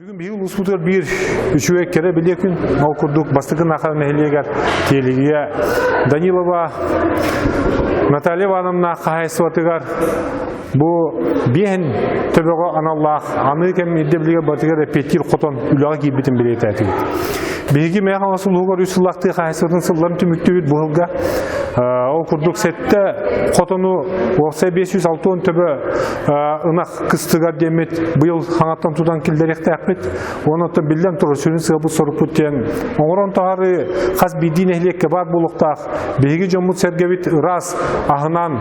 Бүгүн биһиги улууспутугар биир үчүгэй кэрэ бэлиэ күн. Ол курдук Бастакы Наахара нэһилиэгэр Тиэлигийэ Данилова Наталья Ивановна хаһаайыстыбатыгар бу биэһин төбөҕө аналлаах аны кэм ирдэбилигэр барытыгар эппиэттиир хотон үлэҕэ киирбитин бэлиэтээтибит. Биһиги Мэйэх Хаҥалас улууһугар үс сыллаах тыа хаһаайыстыбатын сылларын түмүктүүбүт бу сылга. Ол курдук сэттэ хотону уопсай 560 төбө ынах кыстыгар диэммит быйыл хаҥаттан тутан киллэриэхтээхпит. Уонна оттон биллэн турар сүрүн сыалбыт-сорукпут диэн оҥорон таһаарыы хас биирдии нэһилиэккэ баар буолуохтаах. Биһиги дьоммут-сэргэбит ыраас аһынан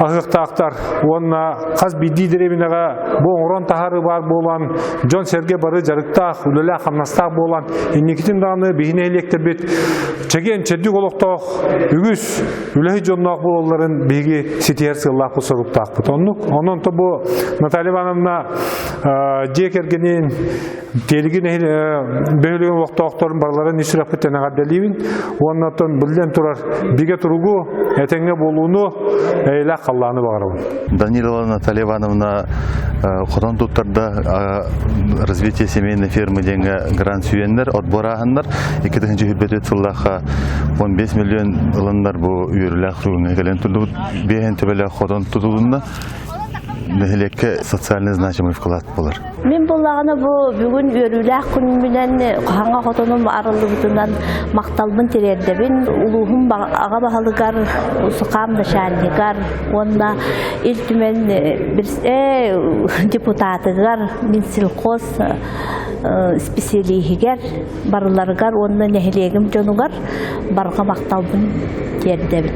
аһыахтаахтар уонна хас биирдии дэриэбинэҕэ бу оҥорон таһаарыы баар буолан дьон-сэргэ бары дьарыктаах, үлэлээх-хамнастаах буолан инникитин даҕаны биһи нэһилиэктэрбит чэгиэн чэбдик олохтоох үгүс үлэһит дьонноох буолалларын биһиги ситиһэр сыаллаахпыт соруктаахпыт. Оннук. Онон то бу Наталья Ивановна дьиэ кэргэнин Тиэлиги бөһүөлэгин олохтоохторун барыларын ис сүрэхпиттэн эҕэрдэлиибин. Уонна оттон биллэн турар бигэ туругу, этэҥҥэ буолууну, эйэлээх халлааны баҕарабын. Данилова Наталья Ивановна хотон туттарда развитие семейной фермы диэҥҥэ грант сүүйэннэр, отбор ааһаннар 2024 сыллаахха 15 миллион ыланнар бу үөрүүлээх туруҥҥа кэлэн турдубут. Биэһин төбөлөөх хотон тутулунна. Нэһилиэккэ социальный значимый вклад буолар. Мин буллаҕына бу бүгүн үөрүүлээх күнүмүнэн хаһаҥа хотонум арыллыбытынан махталбын тириэрдэбин. Улууһум аҕа баһылыгар, Сухаам начальнигар уонна Ил Түмэн депутатыгар, Минсельхоз специалиһигэр барыларыгар уонна нэһилиэгим дьонугар барҕа махталбын тиэрдэбин.